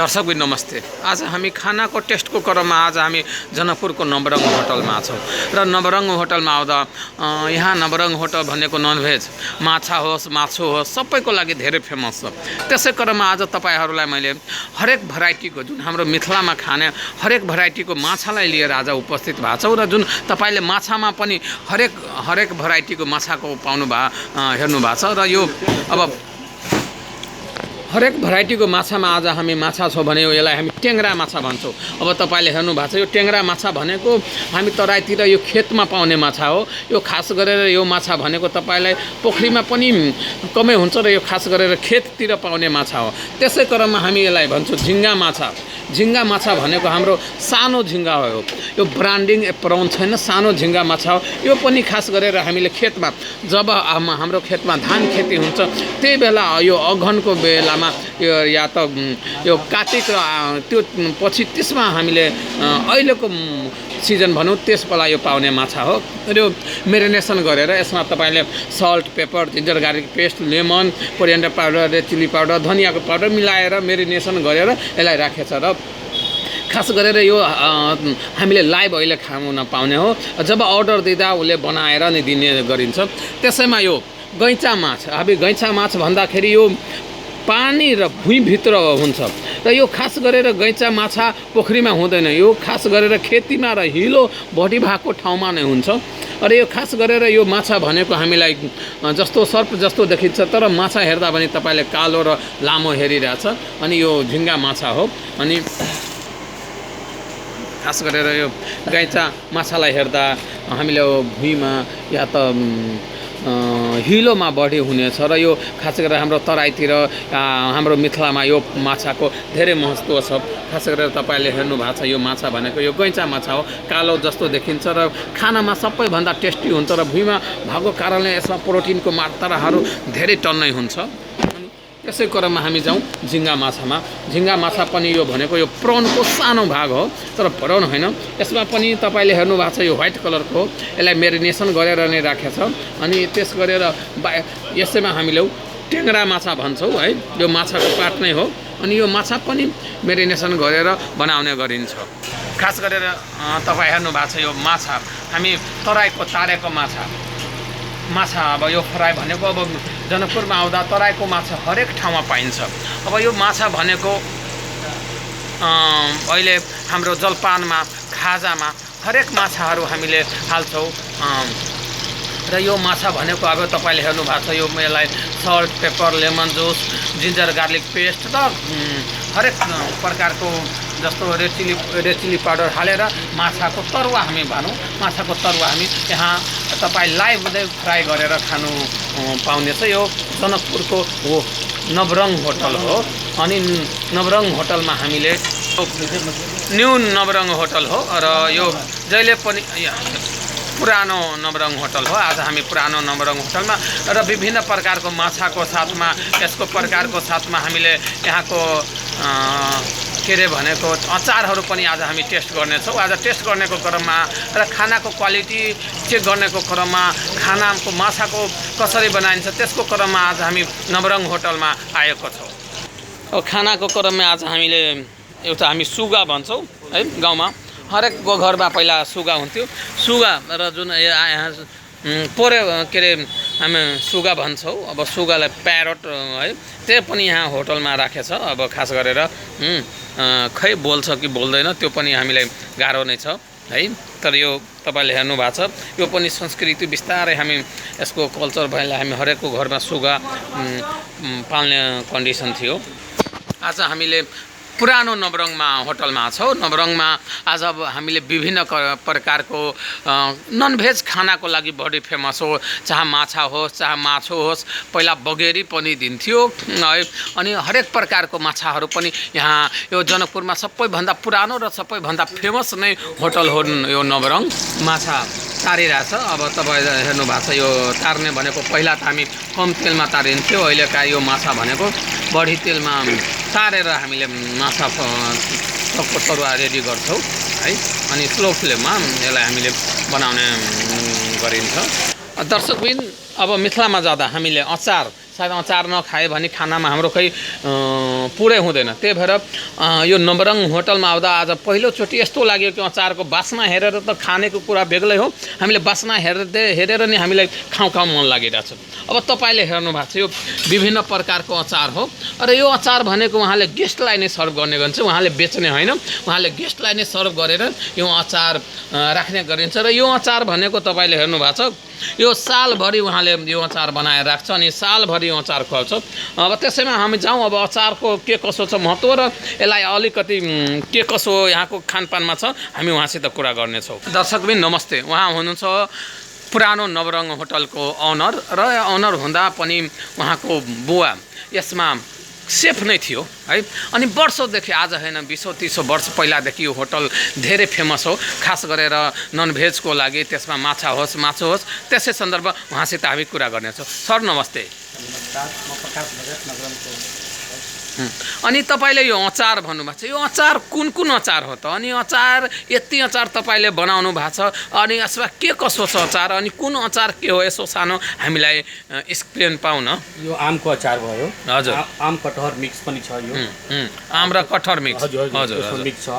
दर्शकबिन नमस्ते। आज हामी खानाको टेस्टको क्रममा आज हामी जनकपुरको नवरग होटलमा छौँ र नवरग होटलमा आउँदा यहाँ नवरग होटल भनेको ननभेज माछा होस् मासु होस् सबैको लागि धेरै फेमस छ। त्यसै क्रममा आज तपाईहरूलाई मैले हरेक भेराइटीको जुन हाम्रो मिथिलामा खाने हरेक भेराइटीको माछालाई लिएर आज उपस्थित भएको छौँ र जुन तपाईले माछामा पनि हरेक भेराइटीको माछाको पाउनु हेर्नु भएको छ र यो अब हरेक भेराइटीको माछामा आज हामी माछा छौँ भने यसलाई हामी टेङ्ग्रा माछा भन्छौँ। अब तपाईँले हेर्नु भएको छ यो टेङ्ग्रा माछा भनेको हामी तराईतिर यो खेतमा पाउने माछा हो। यो खास गरेर यो माछा भनेको तपाईँलाई पोखरीमा पनि कमै हुन्छ र यो खास गरेर खेततिर पाउने माछा हो। त्यसै क्रममा हामी यसलाई भन्छौँ झिङ्गा माछा। झिङ्गा माछा भनेको हाम्रो सानो झिङ्गा हो। यो ब्रान्डिङ एप्रोन छैन, सानो झिङ्गा माछा हो। यो पनि खास गरेर हामीले खेतमा जब हाम्रो खेतमा धान खेती हुन्छ त्यही बेला यो अघनको बेलामा यो या त यो कार्तिक त्यो पछि त्यसमा हामीले अहिलेको सिजन भनौँ त्यस बेला यो पाउने माछा हो। यो मेरिनेसन गरेर यसमा तपाईँले salt, pepper, ginger garlic paste, lemon, coriander powder, red chilli powder, धनियाँको पाउडर मिलाएर मेरिनेसन गरेर यसलाई राखेछ र खास गरेर यो हामीले लाइभ अहिले खानु नपाउने हो। जब अर्डर दिँदा उसले बनाएर नै दिने गरिन्छ। त्यसैमा यो गैँचा माछ, हामी गैँचा माछ भन्दाखेरि यो पानी र भुइँभित्र हुन्छ र यो खास गरेर गैँचा माछा पोखरीमा हुँदैन। यो खास गरेर खेतीमा र हिलो बढी भएको ठाउँमा नै हुन्छ। र यो खास गरेर यो माछा भनेको हामीलाई जस्तो सर्प जस्तो देखिन्छ तर माछा हेर्दा पनि तपाईँले कालो र लामो हेरिरहेछ। अनि यो झिङ्गा माछा हो। अनि खास गरेर यो गैँचा माछालाई हेर्दा हामीले भुइँमा या त हिलोमा बढी हुनेछ र यो खास गरेर हाम्रो तराईतिर हाम्रो मिथिलामा यो माछाको धेरै महत्त्व छ। खास गरेर तपाईँले हेर्नु भएको छ यो माछा भनेको यो गैँचा माछा हो। कालो जस्तो देखिन्छ र खानामा सबैभन्दा टेस्टी हुन्छ र भुइँमा भएको कारणले यसमा प्रोटिनको मात्राहरू धेरै टन्नै हुन्छ। यसै क्रममा हामी जाउँ झिङ्गा माछामा। झिङ्गा माछा पनि यो भनेको यो प्रोनको सानो भाग हो तर प्रोन होइन। यसमा पनि तपाईँले हेर्नु भएको छ यो व्हाइट कलरको हो। यसलाई मेरिनेसन गरेर नै राखेछ। अनि त्यस गरेर यसैमा हामीले टेङ्ग्रा माछा भन्छौँ है। यो माछाको पार्ट नै हो। अनि यो माछा पनि मेरिनेसन गरेर बनाउने गरिन्छ। खास गरेर तपाईँ हेर्नु भएको छ यो माछा हामी तराईको तारेको माछा अब यो फ्राई भनेको अब जनकपुरमा आउँदा तराईको माछा हरेक ठाउँमा पाइन्छ। अब यो माछा भनेको अहिले हाम्रो जलपानमा खाजामा हरेक माछाहरू हामीले हाल्छौँ। र यो माछा भनेको अब तपाईँले हेर्नु भएको छ यो यसलाई salt, paper, lemon juice, ginger garlic paste र हरेक प्रकारको जस्तो रेड चिल्ली पाउडर हालेर माछाको तरुवा हामी भनौँ। माछाको तरुवा हामी यहाँ तपाईँ लाइभ फ्राई गरेर खानु पाउने छ। यो जनकपुरको हो नवरग होटल हो। अनि नवरग होटलमा हामीले न्यू नवरग होटल हो र यो जहिले पनि पुरानो नवरग होटल हो। आज हामी पुरानो नवरग होटलमा र विभिन्न प्रकारको माछाको साथमा यसको प्रकारको साथमा हामीले यहाँको के अरे भनेको अचारहरू पनि आज हामी टेस्ट गर्नेछौँ। आज टेस्ट गर्नेको क्रममा र खानाको क्वालिटी चेक गर्नेको क्रममा खानाको माछाको कसरी बनाइन्छ त्यसको क्रममा आज हामी नवरग होटलमा आएको छौँ। खानाको क्रममा आज हामीले एउटा हामी सुगा भन्छौँ है। गाउँमा हरेकको घरमा पहिला सुगा हुन्थ्यो। सुगा र जुन के अरे हामी सुगा भन्छौँ। अब सुगालाई प्यारोट है त्यो पनि यहाँ होटलमा राखेछ। अब खास गरेर खै बोल्छ कि बोल्दैन त्यो पनि हामीलाई गाह्रो नै छ है। तर यो तपाईँले हेर्नु भएको छ यो पनि संस्कृति बिस्तारै हामी यसको कल्चर भएला हामी हरेकको घरमा सुगा पाल्ने कन्डिसन थियो। आज हामीले पुरानो नवरङमा होटलमा छौँ। नवरङमा आज अब हामीले विभिन्न प्रकारको ननभेज खानाको लागि बढी फेमस हो। चाहे माछा होस् चाहे मासु होस्। पहिला बगेरी पनि दिन्थ्यो है। अनि हरेक प्रकारको माछाहरू पनि यहाँ यो जनकपुरमा सबैभन्दा पुरानो र सबैभन्दा फेमस नै होटल हो यो नवरङ। माछा तारिरहेछ। अब तपाईँ हेर्नु भएको छ यो तार्ने भनेको पहिला त हामी कम तेलमा तारिन्थ्यो। अहिलेका यो माछा भनेको बढी तेलमा तारेर हामीले माछा सबको तरुवा रेडी गर्छौँ है। अनि स्लो फ्लेममा यसलाई हामीले बनाउने गरिन्छ। दर्शकबिन अब मिथिलामा जाँदा हामीले अचार सायद अचार नखाए भने खानामा हाम्रो खै पुरै हुँदैन। त्यही भएर यो नवरङ होटलमा आउँदा आज पहिलोचोटि यस्तो लाग्यो कि अचारको बास्ना हेरेर त खानेको कुरा बेग्लै हो, हामीले बास्ना हेरेर नि हामीलाई खाउँ मन लागिरहेछ। अब तपाईँले हेर्नु भएको छ यो विभिन्न प्रकारको अचार हो र यो अचार भनेको उहाँले गेस्टलाई नै सर्भ गर्ने गर्छ, उहाँले बेच्ने होइन, उहाँले गेस्टलाई नै सर्भ गरेर यो अचार राख्ने गरिन्छ। र यो अचार भनेको तपाईँले हेर्नु भएको छ यो सालभरि उहाँले यो अचार बनाएर राख्छ अनि सालभरि यो अचार खुवाउँछ। अब त्यसैमा हामी जाउँ अब अचारको के कसो छ महत्त्व र यसलाई अलिकति के कसो यहाँको खानपानमा छ हामी उहाँसित कुरा गर्नेछौँ। दर्शकबिन नमस्ते, उहाँ हुनुहुन्छ पुरानो नवरङ होटलको ओनर र ओनर हुँदा पनि उहाँको बुवा यसमा सेफ नै थियो है। अनि वर्षौँदेखि आज होइन 20-30 वर्ष पहिलादेखि यो होटल धेरै फेमस हो, खास गरेर ननभेजको लागि। त्यसमा माछा होस् मासु होस्, त्यसै सन्दर्भ उहाँसित हामी कुरा गर्नेछौँ। सर नमस्ते। नमस्कार, म प्रकाश भगत नगरमको। अनि तपाईँले यो अचार भन्नुभएको छ, यो अचार कुन अचार हो त? अनि अचार यति अचार तपाईँले बनाउनु भएको छ अनि यसमा के कसो छ अचार अनि कुन अचार के हो यसो सानो हामीलाई एक्सप्लेन पाउँ न। यो आमको अचार भयो। हजुर, आम कटहर मिक्स पनि छ यो। आम र कटहर मिक्स। हजुर मिक्स छ।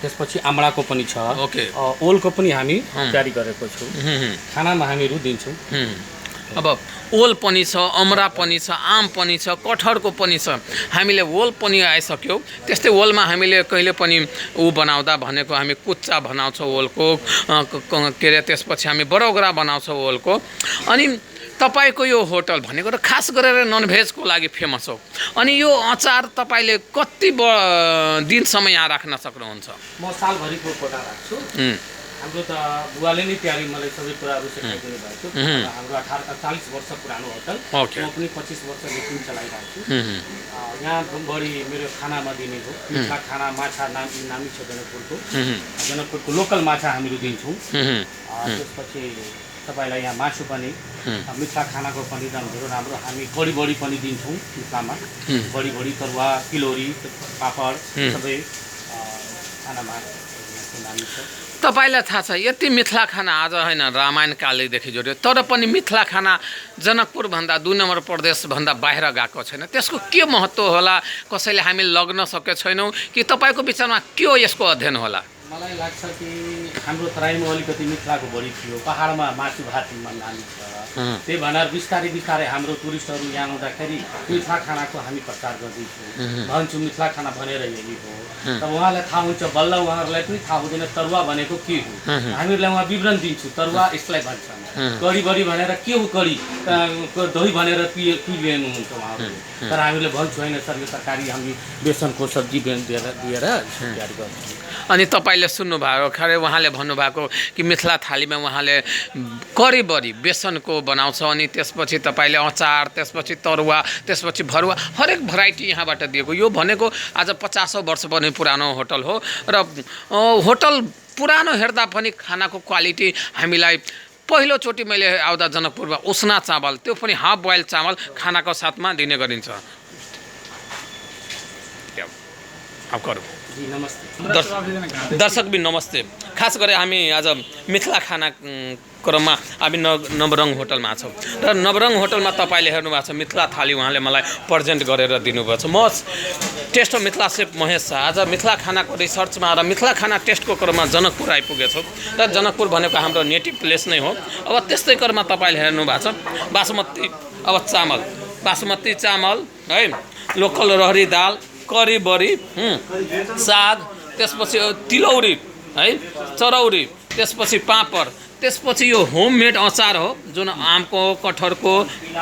त्यसपछि आमलाको पनि छ। ओके। ओलको पनि हामी तयारी गरेको छौँ। खानामा हामीहरू दिन्छौँ। अब ओल पनि छ, अमरा पनि छ, आम पनि छ, कटहरको पनि छ। हामीले ओल पनि आइसक्यो, त्यस्तै ओलमा हामीले कहिले पनि बनाउँदा भनेको हामी कुच्चा बनाउँछौँ ओलको के अरे, त्यसपछि हामी बडोग्रा बनाउँछौँ ओलको। अनि तपाईँको यो होटल भनेको र खास गरेर ननभेजको लागि फेमस हो। अनि यो अचार तपाईँले कति दिनसम्म यहाँ राख्न सक्नुहुन्छ? म सालभरिको कोटा राख्छु। हाम्रो त बुवाले नै तयारी मलाई सबै कुराहरू सिकाइदिनु भएको थियो। हाम्रो 40 वर्ष पुरानो होटल, म पनि 25 वर्षदेखि चलाइरहेको छु। यहाँ बढी मेरो खानामा दिने हो मिठा खाना, माछा नामी छ जनकपुरको लोकल माछा हामीहरू दिन्छौँ। त्यसपछि तपाईँलाई यहाँ मासु पनि मिठा खानाको पनि राम्रो राम्रो हामी बढी पनि दिन्छौँ। मिठामा बढी तरुवा, किलोरी, पापड सबै खानामा नामी छ। तपाईँलाई थाहा छ यति मिथिला खाना आज होइन रामायण कालदेखि जोड्यो, तर पनि मिथिला खाना जनकपुरभन्दा 2 नम्बर प्रदेशभन्दा बाहिर गएको छैन। त्यसको के महत्त्व होला? कसैले हामी लग्न सकेका छैनौँ कि तपाईँको विचारमा के हो यसको अध्ययन होला? मलाई लाग्छ कि हाम्रो तराईमा अलिकति मिथिलाको बढी थियो, पहाडमा मासु भातमा नामी छ। त्यही भनेर बिस्तारै हाम्रो टुरिस्टहरू यहाँ आउँदाखेरि मिथिला खानाको हामी प्रचार गर्दैछौँ। भन्छु मिथिला खाना भनेर यही हो। तब उहाँलाई थाहा हुन्छ, बल्ल उहाँहरूलाई पनि थाहा हुँदैन तरुवा भनेको के हो। हामीहरूलाई उहाँ विवरण दिन्छु, तरुवा यसलाई भन्छन्, कडी बढी भनेर के हो, कडी दही भनेर पिलिनुहुन्छ उहाँहरूले। तर हामीले भन्छु होइन सर यो तरकारी हामी बेसनको सब्जी दिएर तयारी गर्छौँ। अनि तपाईँले सुन्नुभयो खरे उहाँले भन्नुभएको कि मिथिला थालीमा उहाँले करीबरी बेसनको बनाउँछ अनि त्यसपछि तपाईँले अचार, त्यसपछि तरुवा, त्यसपछि भरुवा हरेक भेराइटी यहाँबाट दिएको। यो भनेको आज 50 वर्ष पनि पुरानो होटल हो र होटल पुरानो हेर्दा पनि खानाको क्वालिटी हामीलाई पहिलोचोटि मैले आउँदा जनकपुरमा उसना चामल, त्यो पनि हाफ बोइल चामल खानाको साथमा दिने गरिन्छ। दर्शकबिन नमस्ते, खास गरी हामी आज मिथिला खाना क्रममा हामी नवरङ होटलमा छौँ र नवरङ होटलमा तपाईँले हेर्नुभएको छ मिथिला थाली उहाँले मलाई प्रेजेन्ट गरेर दिनुभएको छ। म टेस्ट मिथिला सेफ महेश शाह आज मिथिला खानाको रिसर्चमा र मिथिला खाना टेस्टको क्रममा जनकपुर आइपुगेछौँ र जनकपुर भनेको हाम्रो नेटिभ प्लेस नै हो। अब त्यस्तै क्रममा तपाईँले हेर्नुभएको छ बासमती चामल है, लोकल रहरी दाल, करी बरी, साग, त्यसपछि तिलौरी है, चरौरी, त्यसपछि पापड, त्यसपछि यो होममेड अचार हो जुन आमको कटहरको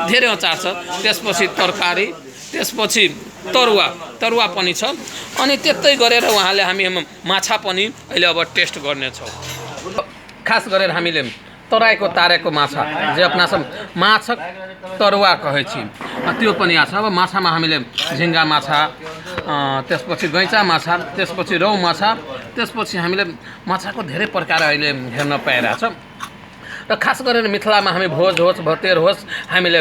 धेरै अचार छ, त्यसपछि तरकारी, त्यसपछि तरुवा पनि छ। अनि त्यस्तै गरेर उहाँले हामी माछा पनि अहिले अब टेस्ट गर्नेछौँ। खास गरेर हामीले तराईको तारेको माछा जे अपना सब माछक तरुवा कहै छी त्यो पनि आछ। अब माछामा हामीले झिङ्गा माछा, त्यसपछि गैँचा माछा, त्यसपछि रौ माछा, त्यसपछि हामीले माछाको धेरै प्रकार अहिले हेर्न पाइरहेछ। र खास गरेर मिथिलामा हामी भोज होस् भतेर होस् हामीले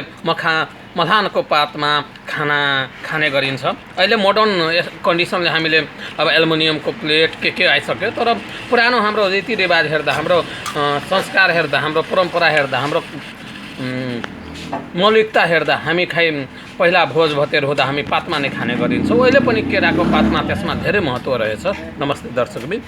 मधानको पातमा खाना खाने गरिन्छ। अहिले मोडर्न कन्डिसनले हामीले अब एल्युमिनियमको प्लेट के आइसक्यो, तर पुरानो हाम्रो रीतिरिवाज हेर्दा, हाम्रो संस्कार हेर्दा, हाम्रो परम्परा हेर्दा, हाम्रो मौलिकता हेर्दा हामी पहिला भोज भतेर हुँदा हामी पातमा नै खाने गरिन्छौँ। अहिले पनि केराको पातमा त्यसमा धेरै महत्त्व रहेछ। नमस्ते दर्शकबिन।